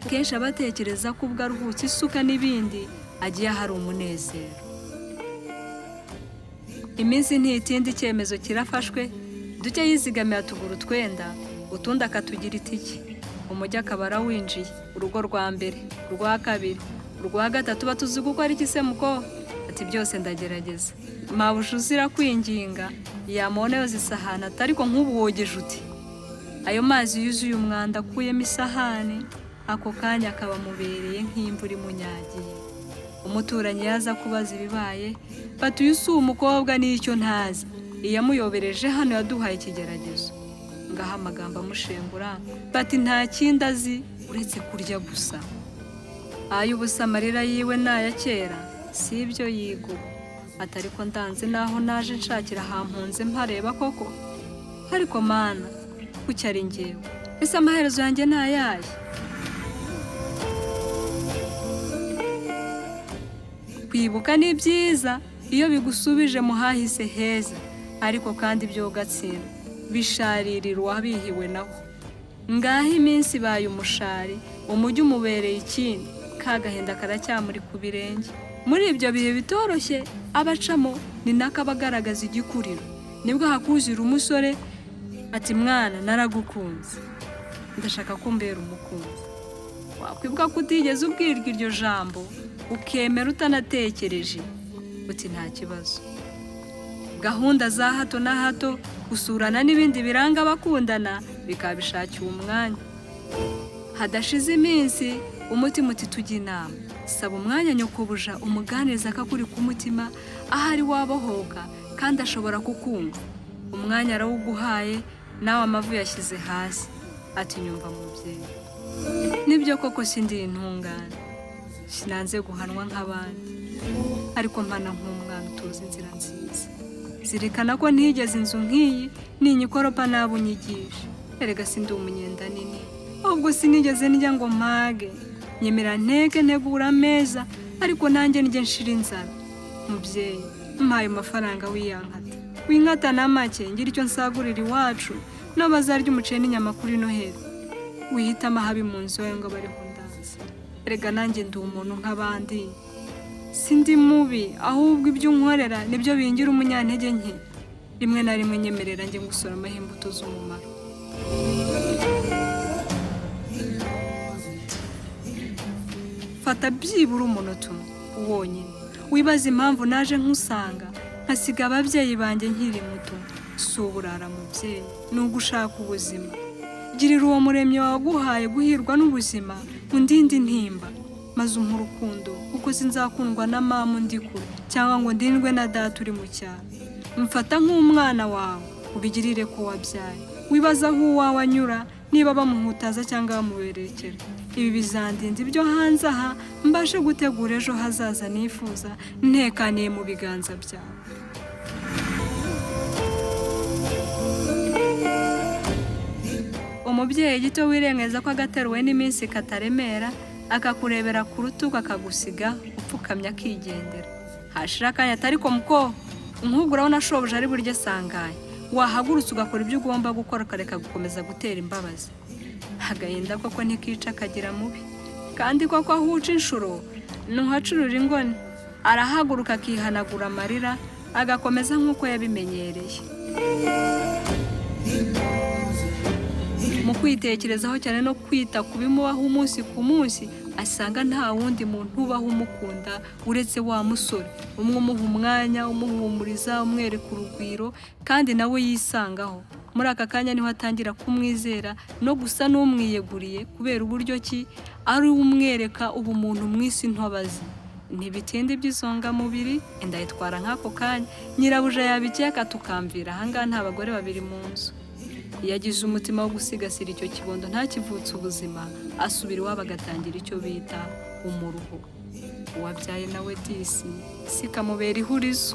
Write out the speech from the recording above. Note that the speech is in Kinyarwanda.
Kenshi aba atekereza ko ubwo aruhutse isuka n'ibindi agiye ahari umunezero. Iminsi ntitinda, icyemezo kirafashwe. Duke yizigamiye atugura utwenda, utundi akatugira itike. Umujyi akaba arawinjiye, urugo rwa mbere, urwa kabiri, urwa gatatu. Batuzi gukora iki se muko? Ati: "Byose ndagerageza." Mabuja uzira kwinginga yamubona yoza isahani, ati: "Ariko nk'ubu wogeje uti ayo mazi yuzuye umwanda?" Akuyemo isahani, ako kanya akaba amubereye nk'imvura imunyagiye. Umuturanyi yaza kubaza ibibaye, bati: "Uyu si umukobwa n'icyo ntazi, iyamuyobereje hano yaduhaye ikigeragezo." Ngaho amagambo amushengura, bati: "Nta kindi azi uretse kurya gusa." Ay'ubusa, amarira yiwe ni aya kera, si ibyo yiga ubu. Ati: "Ariko ndanze naho naje nshakira hampunze mpareba koko. Ariko Mana, kuki ari njyewe? Ese amaherezo yanjye ni ayahe?" Kwibuka ni byiza iyo bigusubije mu hahise heza, ariko kandi ibyo ugatsinda bisharirira uwabihiwe naho. Ngaho iminsi ibaye umushari, umujyi umubereye ikindi, ka gahinda karacyamuri ku birenge. Muri ibyo bihe bitoroshye abacamo ni nako aba agaragaza igikuriro. Nibwo hakuzira umusore, ati: "Mwana, naragukunze, ndashaka ko umbera umukunzi." Wakwibuka ko utigeze ubwirwa iryo jambo, ukemera utanatekereje, uti: "Nta kibazo." Gahunda za hato na hato, gusurana n'ibindi biranga abakundana bikaba bishakiwe umwanya. Hadashize iminsi, umutima uti: "Tujye inama." Saba umwanya nyokobuja, umuganiriza akakuri ku mutima, ahari wabohoka kandi ashobora kukumva. Umwanya arawuguhaye, nawe amavi yashyize hasi, ati: "Nyumva mubyeyi, nibyo koko sindi intungane, sinanze guhanwa nk'abandi, ariko mpana nk'umwana utuzi inzira nziza. Zirikana ko ntigeze inzu nk'iyi, ninyikoropa nawe unyigisha. Erega sindi umunyenda nini, ahubwo sinigeze ndya ngo mpage. Nyemera nteke, ntegura ameza, ariko nanjye njye nshira inzara. Mubyeyi, mpaye amafaranga, wiyankata, winkata na make, ngira icyo nsagurira iwacu n'abazarya umuceri n'inyama kuri Noheli. Wihitamo ahabi mu nzu yawe ngo bariho ndaza. Erega nanjye ndi umuntu nk'abandi, sindi mubi, ahubwo ibyo unkorera nibyo bingira umunyantege nke rimwe na rimwe. Nyemerera njye ngusoromaho imbuto z'umumaro." Fata byibura umunota umwe wonyine wibaze impamvu naje nkusanga, nkasiga ababyeyi banjye nkiri muto. Si uburara mubyeyi, ni ugushaka ubuzima. Girira uwo muremyi waguhaye guhirwa n'ubuzima undinde intimba, maze umpe urukundo, kuko sinzakundwa na mama undi kure cyangwa ngo ndindwe na data uri mu cyaro. Mfata nk'umwana wawe, ubigirire ko wabyaye. Wibaza aho uwawe anyura, niba bamuhutaza cyangwa bamuberekera. Ibi bizandinda ibyo hanze aha, mbashe gutegura ejo hazaza nifuza ntekaniye mu biganza byawe. Umubyeyi gito wirengagiza ko agateruwe n'iminsi kataremera, akakurebera ku rutugu, akagusiga upfukamye, akigendera. Hashira akanya, atari ko muko nk'ubwo urabona shobuja ari buryo asangaye, wahagurutse ugakora ibyo ugomba gukora, ukareka gukomeza gutera imbabazi. Agahinda koko ntikica akagira mubi, kandi koko aho uca inshuro ntuhacurura ingoni. Arahaguruka, akihanagura amarira, agakomeza nk'uko yabimenyereye. Mu kwitekerezaho cyane no kwita ku bimubaho umunsi ku munsi, asanga nta wundi muntu ubaho umukunda uretse wa musore umwe umuha umwanya, umuhumuriza, umwereka urugwiro kandi nawe yisangaho. Muri aka kanya niho atangira kumwizera no gusa n'umwiyeguriye, kubera uburyo ki ari umwereka ubumuntu mu isi ntobazi. Ntibitinda iby'isongamubiri, inda yitwara nk'ako kanya. Nyirabuja yabikeka, tukamvira ahangaha nta bagore babiri mu nzu. Iyo agize umutima wo gusigasira icyo kibondo ntakivutse ubuzima, asubira iwabo agatangira icyo bita umuruho. Uwabyaye nawe disi si kamubera ihurizo.